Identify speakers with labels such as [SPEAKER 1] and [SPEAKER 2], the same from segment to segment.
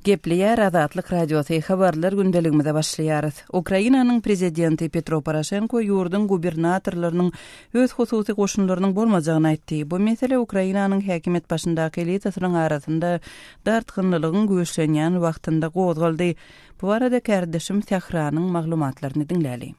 [SPEAKER 1] Gepleýär Azatlyk Radiosy, Habarlar gündeligimize başlaýarys. Ukrainanyň prezidenti Petro Poroşenko ýurduň gubernatorlarynyň öz hususy goşunlarynyň bolmajagyny aýtdy. Bu mesele Ukrainanyň häkimiýet başyndaky elitasynyň arasynda dartgynlylygyň güýçlenýän wagtynda gozgaldy. Bu barada kärdeşim Sähranyň maglumatlaryny diňläli.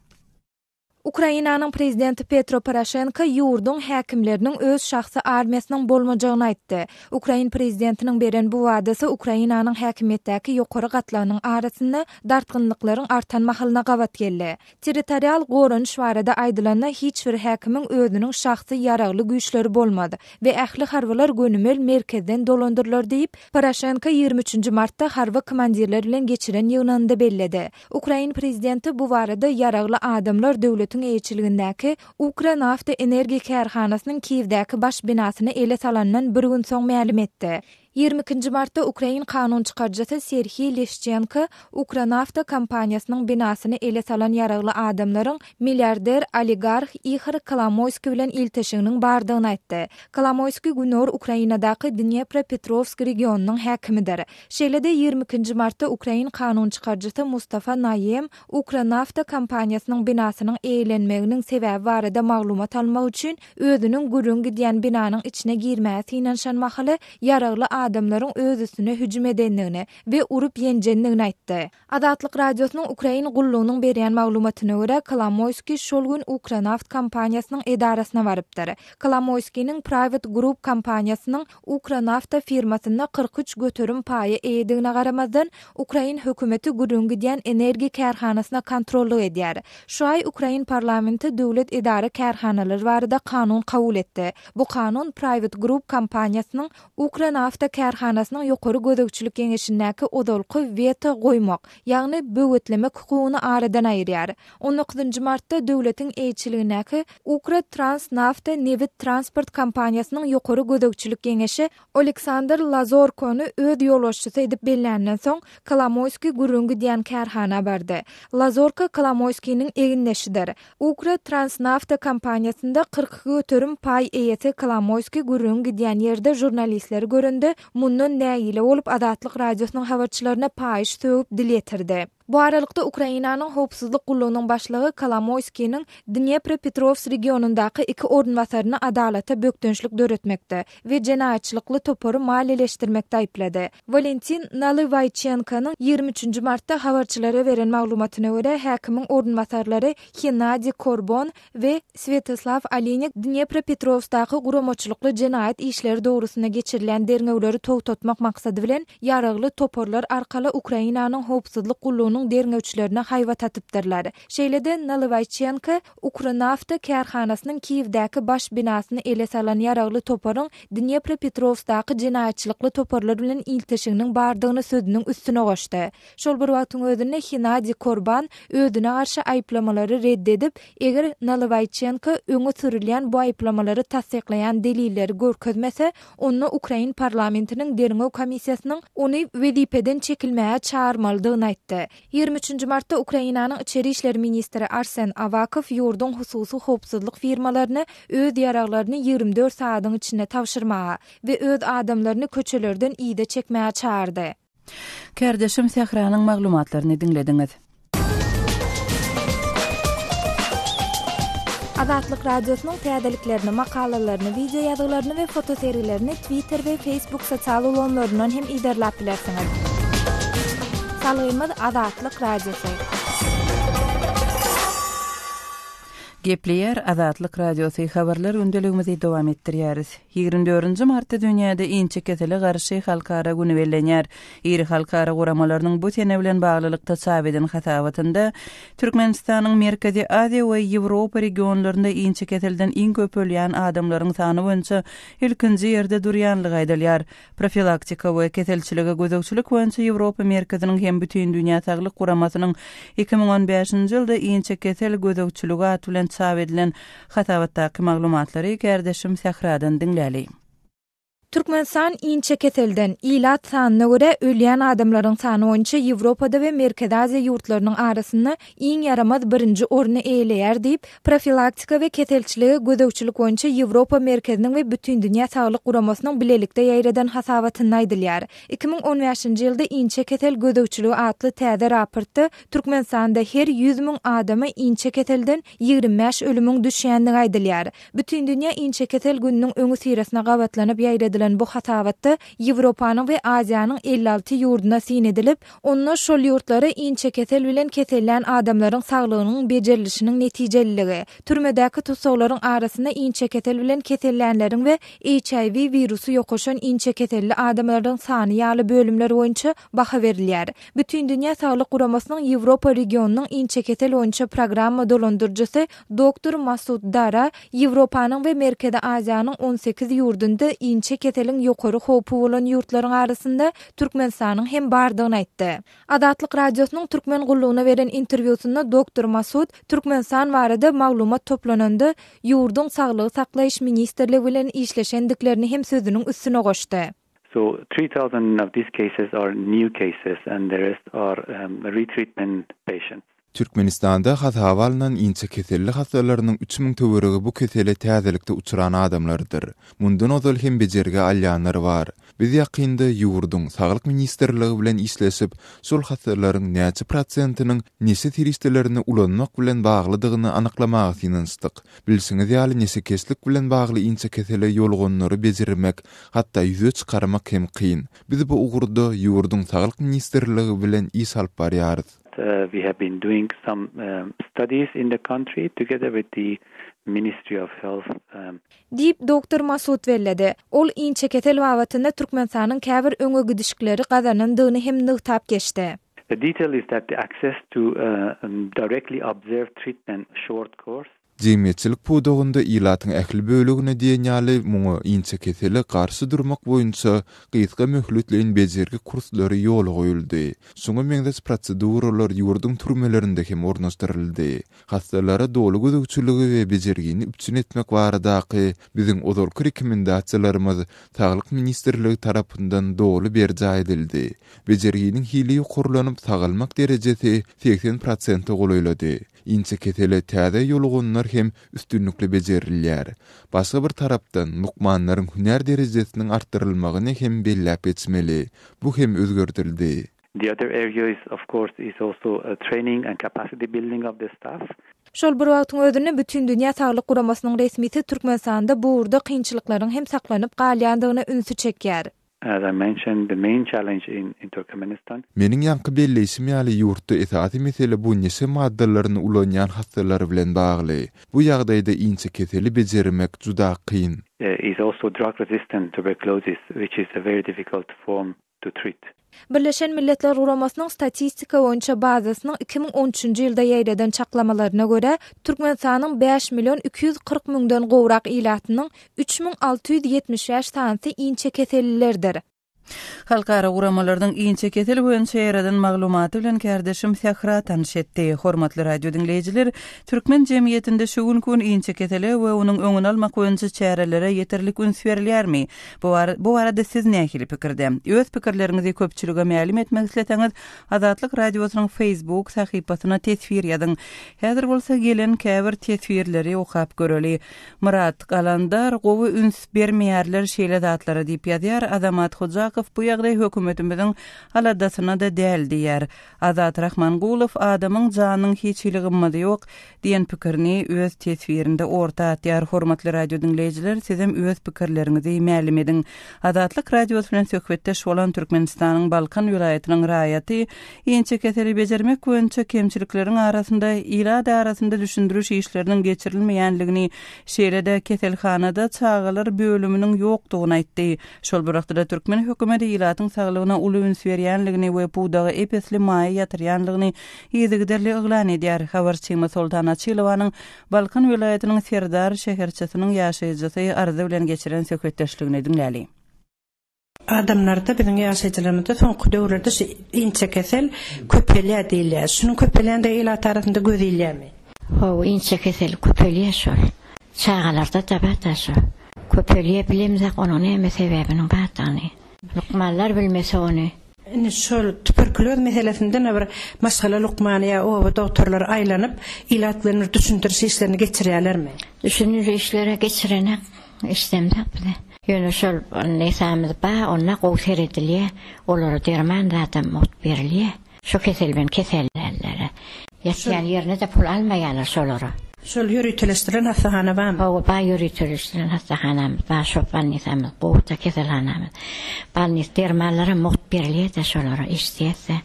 [SPEAKER 2] Ukrainanyň prezidenti Petro Poroşenko ýurduň häkimleriniň öz şahsy armiýasynyň bolmajagyny aýtdy. Ukrain prezidentiniň beren bu wadasy Ukrainanyň häkimiýetdäki ýokary gatlagynyň arasynda dartgynlyklaryň artan mahalyna gabat geldi. Territorial goranyş barada aýdylanda hiç bir häkimiň özüniň şahsy ýaragly güýçleri bolmaz we ähli harbylar gönümel merkezden dolandyrylar diýip, Poroşenko 23 martda harby komandirler bilen geçiren ýygnagynda belledi. Ukrain prezidenti bu barada ýaragly adamlar döwletiň eýeçiligindäki Ukranafta energiýa kärhanasynyň Kiýewdäki baş binasyny ele salandan bir gün soň mälim etdi. 22-nji martda ukrain kanun çykaryjysy Serhiý Leşçenko Ukranafta kompaniýasynyň binasyny ele salan ýaragly adamlaryň milliarder oligarh Ihor Kolomoýskiý bilen ilteşiginiň bardygyny aýtdy. Kolomoýskiý günorta Ukrainadaky Dnepropetrowsk regionynyň häkimidir. Şeýle-de, 22 nji martda ukrain kanun çykaryjysy Mustafa Naýem Ukranafta kompaniýasynyň binasynyň eýelenmeginiň sebäbi barada maglumat almak üçin özüniň gürrüň gidýän binanyň içine girmäge synanyşan mahaly ýaragly adamlaryň öz üstüne hüjüm edendigini we urup-ýenjendigini aýtdy. Azatlyk Radiosynyň Ukrain gullugynyň berýän maglumatyna görä, Kolomoýskiý şol gün Ukranaft kompaniýasynyň edarasyna barypdyr. Kolomoýskiniň Private Group kompaniýasynyň Ukranafta firmasynda 43% paýa eýedigine garamazdan, ukrain hökümeti gürrüň gidýän energiýa kärhanasyna kontrollyk edýär. Şu aý ukrain parlamenti döwlet edara-kärhanalary barada kanun kabul etdi. Bu kanun Private Group kompaniýasynyň Ukranafta kärhanasynyň ýokary gözegçilik geňeşindäki ozalky weto goýmak, ýagny böwetlemek hukugyny aradan aýyrýar. On dokuzynjy martda döwletiň eýeçiligindäki Ukratransnafta nebit transport kompaniýasynyň ýokary gözegçilik geňeşi Oleksandr Lazorkony öz ýolbaşçysy edip belländen soň, Kolomoýskiý gürrüň gidýän kärhana bardy. Lazorko Kolomoýskiniň egindeşidir. Ukratransnafta kompaniýasynda 42% paý eýesi Kolomoýskiý gürrüňi gidýän ýerde žurnalistleri görende, mundan nägile bolup Azatlyk Radiosynyň habarçylaryna paýyş sögüp dil ýetirdi. Bu aralykda Ukrainanyň Howpsuzlyk gullugynyň başlygy Kolomoýskiniň Dnepropetrowsk regionyndaky iki orunbasaryny adalata bökdençlik döretmekde we jenaýatçylykly topary maliýeleşdirmekde aýyplady. Walentin Nalywaýçenkonyň 23 nji martda habarçylara beren maglumatyna görä, häkimiň orunbasarlary Hennadiý Korbon we Swetoslaw Olinik Dnepropetrowskdaky guramaçylykly jenaýat işleri dogrusynda geçirilýän derňewleri togtatmak maksady bilen ýaragly toparlar arkaly Ukrainanyň howpsuzlyk gullugynyň derňewçilerine haýbat atypdyrlar. Şeýle-de Nalywaýçenko Ukranafta kärhanasynyň Kiýewdäki baş binasyny ele salan ýaragly toparyň Dnepropetrowskdaky jenaýatçylykly toparlar bilen ilteşiginiň bardygyny sözüniň üstüne goşdy. Şol bir wagtyň özünde Hennadiý Korban özüne garşy aýyplamalary red edip, eger Nalywaýçenko öňe sürülýän bu aýyplamalary tassyklaýan delilleri görkezmese, onda ukrain parlamentiniň derňew komissiýasynyň ony wezipeden çekilmäge çagyrmalydygyny aýtdy. 23 martda Ukrainanyň içeri işler ministri Arsen Awakow ýurduň hususy howpsuzlyk firmalaryny öz ýaraglaryny 24 sagadyň içinde tabşyrmaga we öz adamlaryny köçelerden yza çekmäge çagyrdy.
[SPEAKER 1] Kärdeşim Sähranyň maglumatlaryny diňlediňiz.
[SPEAKER 2] Azatlyk Radiosynyň täzeliklerini, makalalaryny, wideo ýazgylaryny we fotosergilerini Twitter we Facebook sosial ulgamlaryndan hem yzarlap bilersiňiz. Salgymyz Azatlyk Radiosy.
[SPEAKER 1] Gepleýär Azatlyk Radiosy, Habarlar gündeligimizi dowam etdirýäris. 24-nji martda dünýäde inçekesele garşy halkara güni bellenýär. Iri halkara guramalarynyň bu sene bilen baglylykda çap eden hasabatynda Türkmenistanyň Merkezi Aziýa we Ýewropa regionlarynda inçekeselden iň köp ölýän adamlaryň sany boýunça ilkinji ýerde durýanlygy aýdylýar. Profilaktika we keselçilige gözegçilik boýunça Ýewropa merkeziniň hem Bütindünýä saglyk guramasynyň 2015-nji ýylda Inçekesel gözegçiligi at bilen çap edilen hasabatdaky maglumatlary kärdeşim Sähradan diňläli.
[SPEAKER 2] Türkmenistan inçekeselden, ilat sanyna görä ölýän adamlaryň sany boýunça Ýewropada we Merkezi Aziýa ýurtlarynyň arasynda iň ýaramaz birinji orny eýeleýär diýip, Profilaktika we keselçilige gözegçilik boýunça Ýewropa merkeziniň we Bütindünýä saglyk guramasynyň bilelikde ýaýradan hasabatynda aýdylýar. 2015-nji ýylda Inçekesel gözegçiligi atly täze raportda Türkmenistanda her 100 müň adama inçekeselden 25 ölümiň düşýändigi aýdylýar. Bütindünýä inçekesel gününiň öňüsyrasyna gabatlanyp ýaýradylan bu hasabatda Ýewropanyň we Aziýanyň 56 ýurduna syn edilip, onda şol ýurtlara inçekesel bilen kesellän adamlaryň saglygynyň bejerilişiniň netijeliligi, türmedäki tussaglaryň arasynda inçekesel bilen kesellänleriň we HIV wirusy ýokaşan inçekeselli adamlaryň sany ýaly bölümler boýunça baha berilýär. Bütindünýä Saglyk Guramasynyň Ýewropa regionynyň inçekesel boýunça programma dolandyryjysy Doktor Masud Dara Ýewropanyň we Merkezi Aziýanyň 18 ýurdunda inçe keseliň ýokary howpy bolan ýurtlaryň arasynda Türkmenistanyň hem bardygyny aýtdy. Azatlyk Radiosynyň Türkmen gullugyna beren interwýusynda doktor Masud Türkmenistan barada maglumat toplananda ýurduň Saglygy saklaýyş ministrligi bilen işleşendiklerini hem sözüniň üstüne goşdy.
[SPEAKER 3] So 3000 of these cases are new cases and the rest are retreatment patients.
[SPEAKER 4] Türkmenistanda hasaba alnan inçekeselli hassalarynyň 3000 töweregi bu kesele täzelikde uçran adamlardyr. Mundan ozal hem bejergi alýanlar bar. Biz ýakynda ýurduň Saglyk ministrligi bilen işleşip, şol hassalaryň näçe prosentiniň neşe serişdelerini ulanmak bilen baglydygyny anyklamaga synanyşdyk. Bilşiňiz ýaly, neşekeşlik bilen bagly inçekesele ýoluganlary bejermek, hatda ýüze çykarmak hem kyn. Biz bu ugurda ýurduň Saglyk ministrligi bilen iş alyp barýarys.
[SPEAKER 3] We have been doing some studies in the country together with the Ministry of Health.
[SPEAKER 2] Diýip, doktor Masud belledi. Ol inçekesel babatynda Türkmenistanyň käbir öňegidişikleri gazanandygyny hem nygtap geçdi.
[SPEAKER 3] The detail is that the access to directly observed treatment short course.
[SPEAKER 4] Jemgyýetçilik pudagynda ilatyň ähli bölegine diýen ýaly muňa inçekesele garşy durmak boýunça gysga möhletleýin bejergi kurslary ýola goýuldy. Şuňa meňzeş proseduralar ýurduň türmelerinde hem ornaşdyryldy. Hassalara doly gözegçiligi we bejergini üpjün etmek baradaky biziň ozalky rekomendasiýalarymyz Saglyk ministrligi tarapyndan doly berjaý edildi. Bejerginiň hili ýokarlanyp, sagalmak derejesi 80 prosente golaýlady. Inçekesele täze ýoluganlar hem üstünlikli bejerilýär. Başga bir tarapdan, lukmanlaryň hünär derejesiniň artdyrylmagyny hem belläp geçmeli. Bu hem özgerdildi.
[SPEAKER 3] The other area is of course is also training and capacity building of the staff.
[SPEAKER 2] Şol bir wagtyň özünde Bütindünýä Saglyk Guramasynyň resmisi Türkmenistanda bu ugurda kynçylyklaryň hem saklanyp galýandygyna ünsi çekýär.
[SPEAKER 3] As I mentioned, the main challenge in in Turkmenistan.
[SPEAKER 4] Meniň ýaňky belleýşim ýaly ýurtda esasy mesele bu neşe maddalaryny ulanýan hassalar bilen bagly. Bu ýagdaýda inçekeseli bejermek juda kyn.
[SPEAKER 3] Is also drug resistant tuberculosis which is a very difficult form to treat.
[SPEAKER 2] Birleşen Milletler Guramasynyň statistika boýunça bazasynyň 2013-nji ýylda ýaýradan çaklamalaryna görä, Türkmenistanyň 5 million 240 müňden gowrak ilatynyň 3675 sanysy inçekesellilerdir.
[SPEAKER 1] Halkara guramalarynyň inçekesel boýunça ýaýradan maglumaty bilen kärdeşim Sähra tanyş etdi. Hormatly radio diňleýjiler, türkmen jemgyýetinde şu günki gün inçekesele we onuň öňüni almak boýunça çärelere ýeterlik üns berilýärmi? Bu bu barada siz nähili pikirde? Öz pikirleriňizi köpçülige mälim etmek isleseňiz, Azatlyk Radiosynyň Facebook sahypasyna teswir ýazyň. Häzir bolsa gelen käbir teswirleri okap göreli. Myrat Galandar gowy üns bermeýärler şeýle zatlara diýip ýazýar. Azamat Hojakow bu ýagdaý hökümetimiziň aladasyna-da däl diýýär. Azat Rahmangulow adamyň janynyň hiç hili gymmady ýok. Diýen pikirini öz teswirinde orta atýar. Hormatly radio diňleýjiler, sizem öz pikirleriňizi mälim ediň. Azatlyk Radiosy bilen söhbetdeş bolan Türkmenistanyň Balkan welaýatynyň raýaty inçekeseli bejermek boýunça kemçilikleriň arasynda ilat arasynda düşündiriş işleriniň geçirilmeýänligini, şeýle-de keselhanada çagalar bölüminiň ýokdugyny aýtdy. Şol bir wagtda-da türkmen hökümeti ilatyň saglygyna uly üns berýänligini we pudaga ep-esli maýa ýatyrýanlygyny yzygiderli yglan edýär. Habarçymyz Soltan Açylowanyň Balkan welaýatynyň Serdar şäherçesiniň ýaşaýjysy Arzy bilen geçiren söhbetdeşligini diňläli.
[SPEAKER 5] Adamlarda, biziň ýaşaýjylarymyzda soňky döwürlerde şu inçekesel köpelýär diýilýär. Şunuň köpelýändigi ilat arasynda göz ilýärmi?
[SPEAKER 6] Hawa, inçekesel köpelýär şol. Çagalarda-da bar-da şo. Köpelýär bilemzok onuň näme sebäbiniň bardygyny. Lukmanlar bilmese ony.
[SPEAKER 5] Indi şol tuberkuloz meselesinde bir maşgala lukmany ýa oba dogtorlary aýlanyp, ilat bilen bir düşündiriş işlerini geçirýärlermi?
[SPEAKER 6] Düşündiriş işleri geçirenek, eşidemzok bize. Ýöne şol nesamyz bar, onda gowy seredilýär. Olara derman zadam mugt berilýär. Şo kesel bilen kesellänlere. Ýatýan ýerine-de pul almaýarlar şolara.
[SPEAKER 5] Şol ýöriteleşdirilen hassahana barmy?
[SPEAKER 6] Hawa, bar ýöriteleşdirilen hassahanamyz bar, şo bolnisamyz gowy-da keselhanamyz. Bolnis dermanlaram mugt berilýär-de şolara, eşidýäs-de,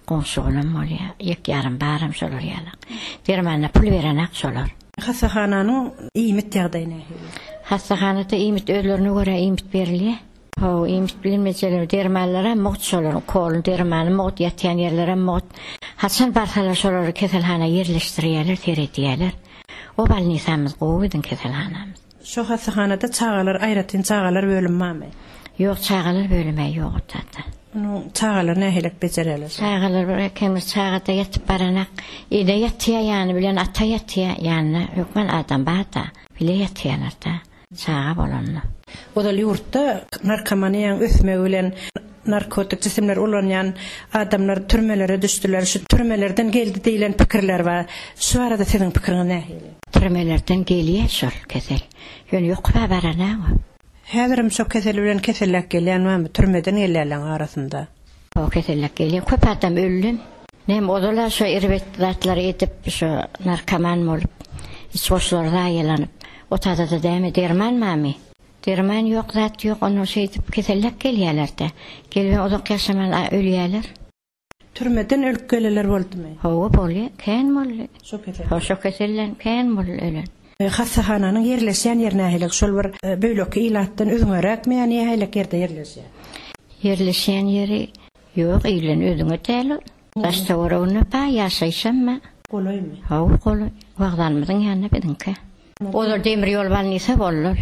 [SPEAKER 6] goňşy-golam bolýar, ýek-ýarym baram şolar ýalak. Dermanyna pul berenak şolar.
[SPEAKER 5] Hassahananyň iýmit ýagdaýy nähili?
[SPEAKER 6] Hassahanada iýmit özlerine görä iýmit berilýär. Hawa, iýmit bilinmejeler, dermanlaram mugt şolaryň, ukolyny, dermany mugt, ýatýan ýerlerem mugt. Haçan barsalar şolary keselhana ýerleşdirýärler, seredýärler. O bolnisamyz gowy biziň keselhanamyz.
[SPEAKER 5] Şo hassahanada çagalar aýratyn çagalar bölümi barmy?
[SPEAKER 6] Ýok, çagalar bölümi ýok o taýda.
[SPEAKER 5] Onuň çagalary nähilek bejerýärler?
[SPEAKER 6] Çagalar bir kemir çagada ýatyp baranak, ene ýatýar ýany bilen ata ýatýar, ýanynda hökman adam bar-da, bile ýatýarlar-da. Çaga bolanda.
[SPEAKER 5] Ozal ýurtda narkomaniýanyň ösmegi bilen narkotik jisimleri ulanýan adamlar türmelere düşdüler. Şu türmelerden geldi diýlen pikirler bar. Şu barada siziň pikiriňiz nähili?
[SPEAKER 6] Türmelerden gelýär şol kesel. Ýöne ýokup-a baranag-a.
[SPEAKER 5] Häzirem şo kesel bilen keselläp gelýän barmy türmeden gelýänleň arasynda?
[SPEAKER 6] Hawa keselläp gelýär. Köp adam öldem. Näme ozal-a şo erbet zatlary edip şo narkoman bolup iç goşlary zaýalanyp otadada däme derman bamy? Derman ýok zat ýok ondan şeýdip keselläp gelýälerde. Gelibem uzak ýaşaman ölýäler.
[SPEAKER 5] Türmeden ölüp gelenler boldumy?
[SPEAKER 6] Hawa bolýa kän boldy.
[SPEAKER 5] Şo kesel.
[SPEAKER 6] Hawa şo keselden kän boldy ölen.
[SPEAKER 5] Hassahananyň ýerleşýän ýeri nähili? Şol bir beýleki ilatdan üzňeräkmi ýa nähili ýerde ýerleşýär?
[SPEAKER 6] Ýerleşýän ýeri ýok ilden özüňe däl ol. Daş töwereginde bar ýaşaýşam bar.
[SPEAKER 5] Golaýmy?
[SPEAKER 6] Hawa golaý. Wokzalymyzyň ýanynda biziňki. Ozal demir ýol bolnisa boldy ol.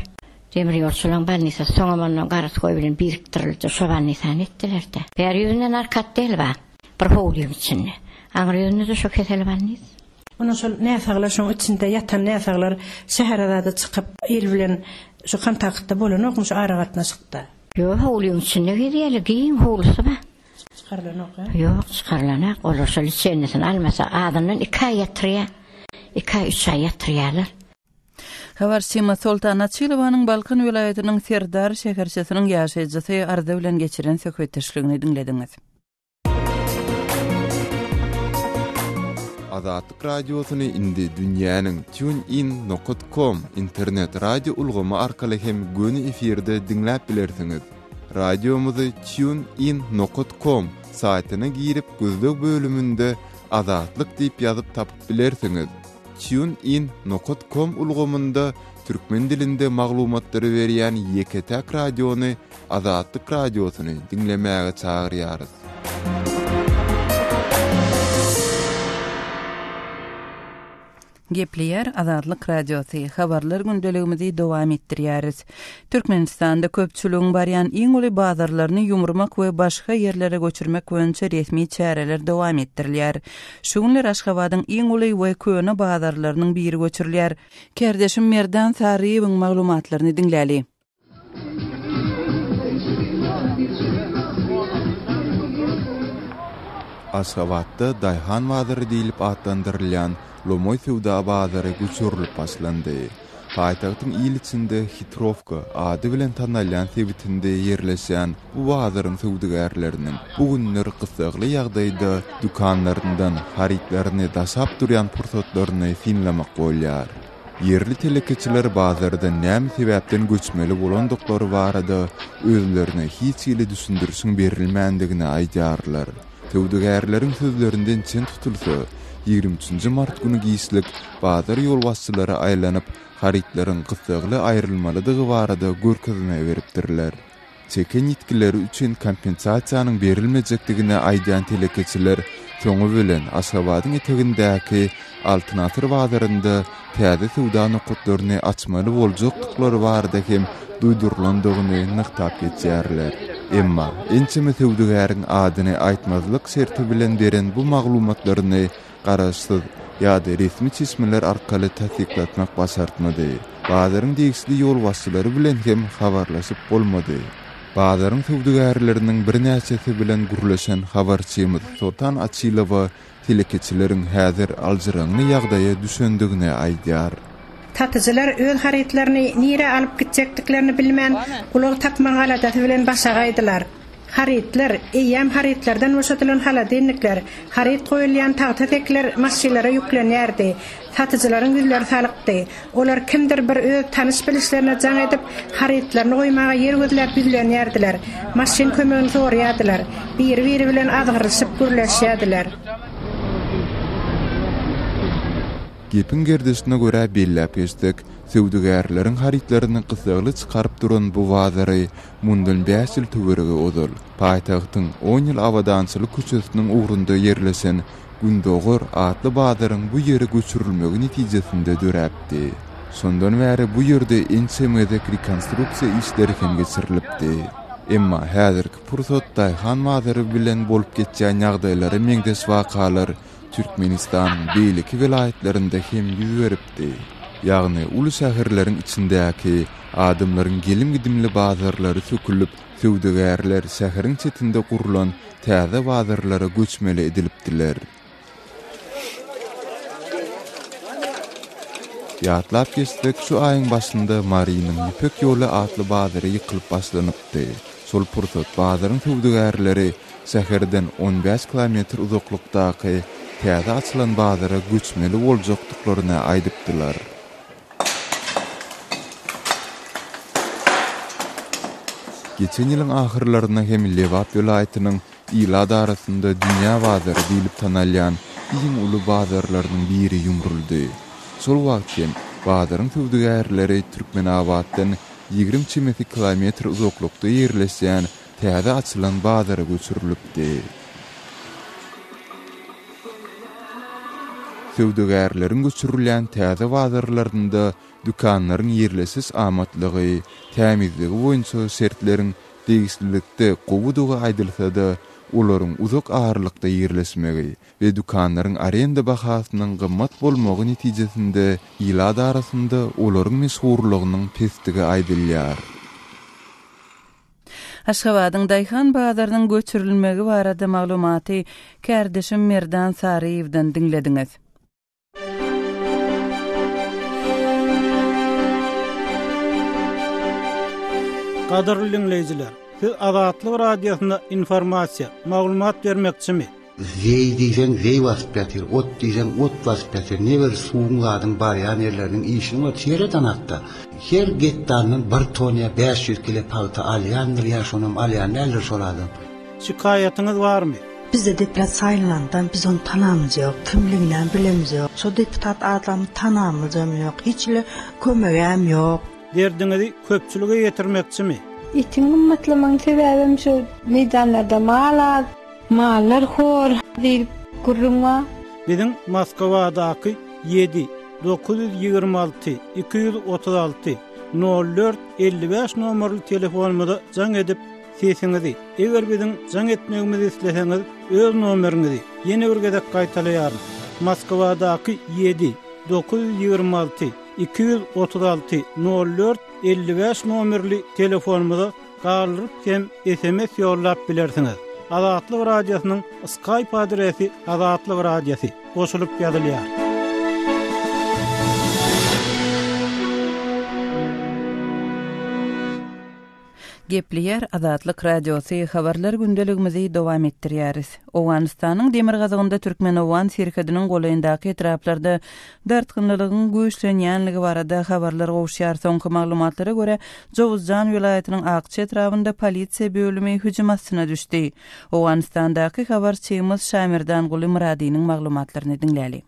[SPEAKER 6] Demir ýolçularyň bolnisasy soňam ondan goroskoý bilen birikdirildi. Şo bolnisany etdiler-de. Bäri ýüzünde narkotdel bar. Bir howlyň içinde. Aňry ýüzünde-de şo kesel bolnis.
[SPEAKER 5] Ondan şol näsaglar şoň içinde ýatan näsaglar şähere zada çykyp il bilen şu kontaktda bolanokmy şu aragatnaşykda?
[SPEAKER 6] Ýok howlyň içinde gezýärler giň howlusy bar.
[SPEAKER 5] Çykarylanok ýa?
[SPEAKER 6] Ýok çykarylanak olar şol liçennisini almasa azyndan iki aý ýatyrýar. Iki aý üç aý ýatyrýarlar.
[SPEAKER 1] Habarçymyz Soltan Açylowanyň Balkan welaýatynyň Serdar şäherçesiniň ýaşaýjysy Arda bilen geçiren söhbetdeşligini diňlediňiz.
[SPEAKER 4] Azatlyk Radiosyny indi dünýäniň TuneIn nokat com internet radio ulgamy arkaly hem göni efirde diňläp bilersiňiz. Radiomyzy TuneIn nokat com saýtyna girip gözleg bölüminde Azatlyk diýip ýazyp tapyp bilersiňiz. TuneIn nokat com ulgamynda türkmen dilinde maglumatlary berýän ýeke-täk radiony Azatlyk Radiosyny diňlemäge çagyrýarys.
[SPEAKER 1] Gepleýär Azatlyk Radiosy, Habarlar gündeligimizi dowam etdirýäris. Türkmenistanda köpçüligiň barýan iň uly bazarlaryny ýumurmak we başga ýerlere göçürmek boýunça resmi çäreler dowam etdirilýär. Şu günler Aşgabadyň iň uly we köne bazarlarynyň biri göçürilýär. Kärdeşim Merdan Saryýewiň maglumatlaryny diňläli.
[SPEAKER 4] Aşgabatda Daýhan bazary diýlip atlandyrylýan lomaý söwda bazary göçürilip başlandy. Paýtagtyň il içinde Hitrowka ady bilen tanalýan sebitinde ýerleşýän bu bazaryň söwdagärleriniň bu günler gyssagly ýagdaýda dükanlaryndan harytlaryny daşap durýan pursatlaryny synlamak bolýar. Ýerli telekeçiler bazardan näme sebäpden göçmeli bolandyklary barada özlerine hiç hili düşündirişiň berilmändigini aýdýarlar. Söwdagärleriň sözlerinden çen tutulsa, 23 nji mart güni giçlik bazar ýolbaşçylary aýlanyp, harytlaryň gyssagly aýrylmalydygy barada görkezme beripdirler. Çeken ýitgileri üçin kompensasiýanyň berilmejekdigini aýdýan telekeçiler soňy bilen Aşgabadyň etegindäki Altyn asyr bazarynda täze söwda nokatlaryny açmaly boljakdyklary barada hem duýdurylandygyny nygtap geçýärler. Emma ençeme söwdagäriň adyny aýtmazlyk şerti bilen beren bu maglumatlaryny garaşsyz ýa-da resmi çeşmeler arkaly tassyklatmak başartmady. Bazaryň degişli ýolbaşçylary bilen hem habarlaşyp bolmady. Bazaryň söwdagärleriniň birnäçesi bilen gürleşen habarçymyz Soltan Açylowa telekeçileriň häzir aljyraňňy ýagdaýa düşendigini aýdýar.
[SPEAKER 5] Satyjylar öz harytlaryny nirä alyp gitjekdiklerini bilmän, ulag tapmagyň aladasy bilen başagaýdylar. Harytlar, eýýäm harytlardan boşadylan holodilnikler, haryt goýulýan tagta sekiler maşynlara ýüklenýärdi. Satyjylaryň ýüzleri salykdy. Olar kimdir bir öz tanyş-bilişlerine jaň edip, harytlaryny goýmaga ýer gözläp ýüzlenýärdiler, maşyn kömegini soraýardylar, biri-biri bilen azgyrylyşyp gürleşýärdiler.
[SPEAKER 4] Gepiň gerdişine görä belläp geçsek, söwdagärleriň harytlaryny gyssagly çykaryp duran bu bazary mundan bäş ýyl töweregi ozal, paýtagtyň On ýyl abadançylyk köçesiniň ugrunda ýerleşen Gündogar atly bazaryň bu ýere göçürilmegi netijesinde döräpdi. Şondan bäri bu ýerde ençeme gezek rekonstruksiýa işleri hem geçirilipdi. Emma häzirki pursat daýhan bazary bilen bolup geçýän ýagdaýlara meňzeş wakalar Türkmenistanyň beýleki welaýatlarynda hem ýüz beripdi. Ýagny uly şäherleriň içindäki adamlaryň gelim-gidimli bazarlary sökülip, söwdagärler şäheriň çetinde gurlan täze bazarlara göçmeli edilipdiler. Ýatlap geçsek, şu aýyň başynda Marynyň Ýüpek ýoly atly bazary ýykylyp başlanypdy. Şol pursat bazaryň söwdagärleri şäherden on bäş kilometr uzaklykdaky täze açylan bazara göçmeli boljakdyklaryny aýdypdylar. Geçen ýylyň ahyrlarynda hem Lebap welaýatynyň ilat arasynda dünýä bazary diýlip tanalýan iň uly bazarlarynyň biri ýumruldy. Şol wagt hem bazaryň söwdagärleri Türkmenabatdan 20 çemesi kilometr uzaklykda ýerleşýän täze açylan bazara göçürilipdi. Söwdagärleriň göçürilýän täze bazarlarynda dükanlaryň ýerleşiş amatlygy, tämizligi boýunça şertleriň degişlilikde gowudygy aýdylsa-da, olaryň uzak aralykda ýerleşmegi we dükanlaryň arenda bahasynyň gymmat bolmagy netijesinde ilat arasynda olaryň meşhurlygynyň pesdigi aýdylýar.
[SPEAKER 1] Aşgabadyň daýhan bazarynyň göçürilmegi barada maglumaty kärdeşim Merdan Saryýewden diňlediňiz.
[SPEAKER 7] Gadyrly diňleýjiler, siz Azatlyk Radiosyna informasiýa, maglumat bermekçimi?
[SPEAKER 8] Zeý diýseň zeý basyp ýatyr, ot diýseň ot basyp ýatyr, ne bir suwuň zadyň barýan ýerleriniň işini bor, seredanakda. Her gektaryndan bir ton ýa 500 kile pagta alýandyr ýa şonam alýan däldir şol adam.
[SPEAKER 7] Şikaýatyňyz barmy?
[SPEAKER 9] Bizde deputat saýlanandan biz ony tanamyz ýok, kimliginem bilemiz ýok. Şo deputat adamy tanamyzam ýok, hiç hili kömegem ýok.
[SPEAKER 7] Derdiňizi köpçülige ýetirmekçimi?
[SPEAKER 10] Etiň gymmatlamagyň sebäbem şu meýdanlarda mal az. Mallar hor diýlip gürrüň bar.
[SPEAKER 7] Biziň Moskwadaky ýedi, 926 236 04 55 nomerli telefonymyza jaň edip, sesiňizi, eger biziň jaň etmegimizi isleseňiz, öz nomeriňizi, ýene bir gezek gaýtalaýaryn, Moskwadaky ýedi, 926 236 04 55 nomerli telefonymyza galdyryp hem sms ýollap bilersiňiz. Azatlyk Radiosynyň Skype adresi Azatlyk Radiosy goşulyp ýazylýar.
[SPEAKER 1] Gepleýär Azatlyk Radiosy, Habarlar gündeligimizi dowam etdirýäris. Owganystanyň demirgazygynda türkmen-owgan serhediniň golaýyndaky etraplarda dartgynlylygyň güýçlenýänligi barada habarlar gowuşýar. Soňky maglumatlara görä, Jowuzjan welaýatynyň Akça etrabynda polisiýa bölümi hüjüm astyna düşdi. Owganystandaky habarçymyz Şamerdanguly Myradynyň maglumatlaryny diňläli.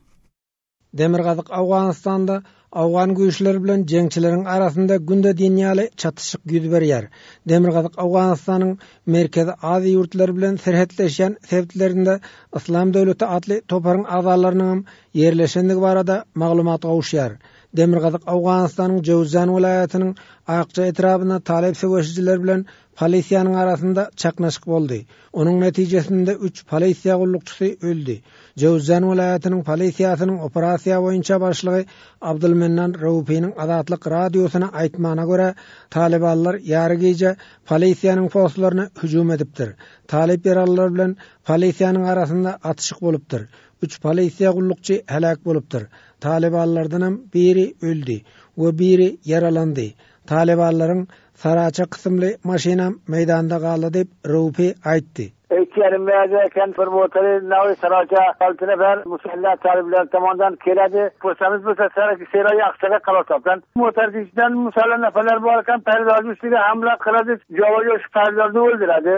[SPEAKER 11] Demirgazyk Owganystanda owgan güýçleri bilen jeňçileriň arasynda günde diýen ýaly çatyşyk ýüz berýär. Demirgazyk Owganystanyň Merkezi Aziýa ýurtlary bilen serhetleşýän sebitlerinde Yslam döwleti atly toparyň agzalarynyňam ýerleşendigi barada maglumat gowuşýar. Demirgazyk Owganystanyň Jöwzjan welaýatynyň Akja etrabynda talyp söweşijiler bilen. polisiýanyň arasynda çaknyşyk boldy. Onuň netijesinde üç polisiýa gullukçysy öldi. Jöwüzjan welaýatynyň polisiýasynyň operasiýa boýunça başlygy Abdulmennan Raufynyň Azatlyk Radiosyna aýtmagyna görä, talybanlar ýary gije polisiýanyň postlaryna hüjüm edipdir. Talyp ýaralylar bilen polisiýanyň arasynda atyşyk bolupdyr. Üç polisiýa gullukçy heläk bolupdyr. Talybanlardanam biri öldi we biri ýaralandy. Talybanlaryň Saraça kysymly maşynam meýdanda galdy diýip, Raufi aýtdy.
[SPEAKER 12] Aytganimda eken bir motory nawi Saraça alty nefer musalla talyplar tomondan keladi. Ko'rsamiz bo'lsa Sera Aqchaga qaror topgan. Motorni ichidan musalla nafarlar bor ekan, pardorni ustiga hamla qiladi, jo'va shu pardorni o'ldiradi.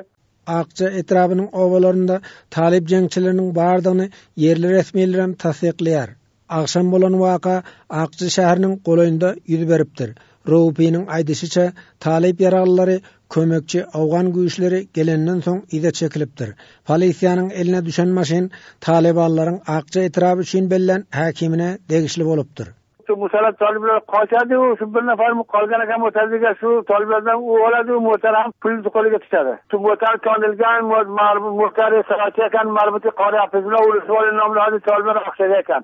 [SPEAKER 11] Akja etrabynyň obalarynda talyp jeňçileriniň bardygyny ýerli resmilerem tassyklaýar. Agşam bolan waka Akja şäheriniň golaýynda ýüz beripdir. Raufynyň aýdyşyça, talyp ýaraglylary kömekçi owgan güýçleri gelenden soň yza çekilipdir. Polisiýanyň eline düşen maşyn talybanlaryň Akja etraby üçin bellän häkimine degişli bolupdyr.
[SPEAKER 12] Şu musallat talyplar qochadi u shu bir nafar qolgan ekan motorga shu toliblardan u oladi u motor ham pulni qo'liga tushadi. Shu motor tonilgan motor sarachi ekan marbuti qori hafiz bilan urushib nomli toliblar oqshar ekan.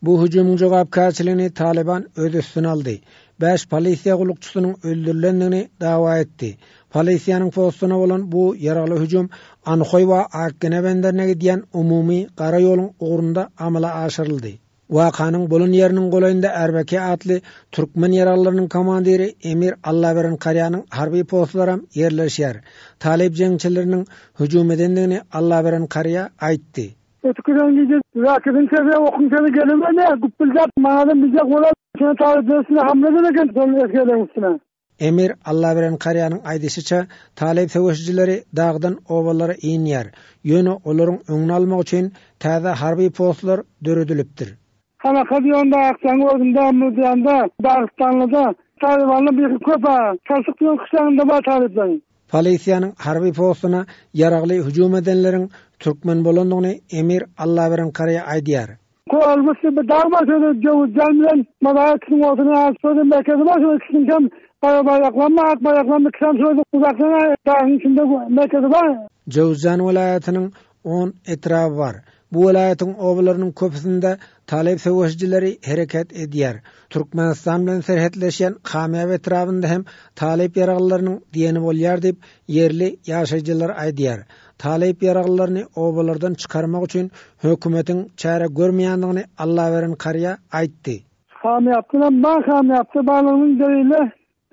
[SPEAKER 11] Bu hüjümiň jogapkärçiligini Talyban öz üstüne aldy. Bäş polisiýa gullukçysynyň öldürilendigini dawa etdi. Polisiýanyň postuna bolan bu ýaragly hüjüm Anhoý we Akgene benderine gidýän umumy gara ýoluň ugrunda amala aşyryldy. Wakanyň bolan ýeriniň golaýynda RBK atly türkmen ýaraglylarynyň komandiri Emir Allaberen Karýanyň harby postlaram ýerleşýär. Talyp jeňçileriniň hüjüm edendigini Allaberen Karýa aýtdy.
[SPEAKER 13] Ötüp giden gije raketin sesi, okuň sesi gelemedi, güpbüldäp maňadam bijek bolar, şony talyplar üstüne hamla eden eken şol esgerleriň üstüne.
[SPEAKER 11] Emir Allaberen Karýanyň aýdyşyça, talyp söweşijileri dagdan obalara inýär. Ýöne olaryň öňüni almak üçin täze harby postlar döredilipdir.
[SPEAKER 13] Hanaka diýende Akjaň özünde, Mürdiýanda, Dagystanlyda talybanlar birki köp-ä. Çalşyk diýen kyşlagynda bar talyplaryň.
[SPEAKER 11] Polisiýanyň harby postuna ýaragly hüjüm edenleriň türkmen bolandygyny Emir Allaberen Karýa aýdýar.
[SPEAKER 13] Koralmyş diýip bir dag bar şo Jöwüzjan bilen Mazaý ikisiniň ortasyna alyp şo merkezi bar şo ikisiniňkem gara baýdaklam bar ak baýdaklam ikisem şo uzakdan dagyň içinde merkezi bar.
[SPEAKER 11] Jöwüzjan welaýatynyň on etraby bar. Bu welaýatyň obalarynyň köpüsinde talyp söweşijileri hereket edýär. Türkmenistan bilen serhetleşýän Kamýap etrabynda hem talyp ýaraglylarynyň diýeni bolýar diýip, ýerli ýaşaýjylar aýdýar. Talyp ýaraglylaryny obalardan çykarmak üçin hökümetiň çäre görmeýändigini Allaberen Karýa aýtdy.
[SPEAKER 13] Kamýapdanam bar, Kamýapda barlygynyň delili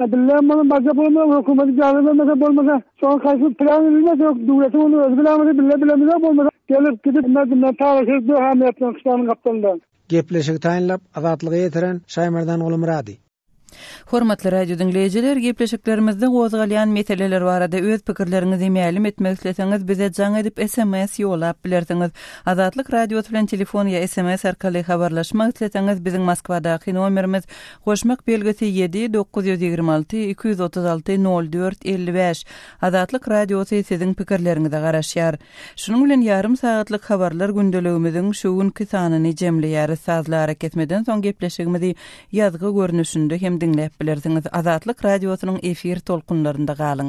[SPEAKER 13] Bille muny barjak bolmaly hökümet ijazat bermese bolmasa şoňa haýsy plan bilmez ýok döwletiň ony özi bilämese bille bilemizok bolmasa gelip gidip merdimler talaşyp dur hamiýetden kyşlanyň gapdalynda.
[SPEAKER 11] Gepleşigi taýynlap Azatlyga ýetiren Şaýmerdan Gulumyrady.
[SPEAKER 1] Hormatly radio diňleýjiler, gepleşiklerimizde gozgalýan meseleler barada öz pikirleriňizi mälim etmek isleseňiz, bize jaň edip sms ýollap bilersiňiz. Azatlyk Radiosy bilen telefon ýa sms arkaly habarlaşmak isleseňiz, biziň Moskwadaky nomerimiz Goşmak belgisi ýedi, 926 236 04 55. Azatlyk Radiosy siziň pikirleriňize garaşýar. Şunuň bilen ýarym sagatlyk habarlar gündeligimiziň şu günki sanyny jemleýäris. Sazly arakesmeden soň gepleşigimizi ýazgy görnüşinde hem diňläp bilersiňiz. Azatlyk Radiosynyň efir tolkunlarynda galyň.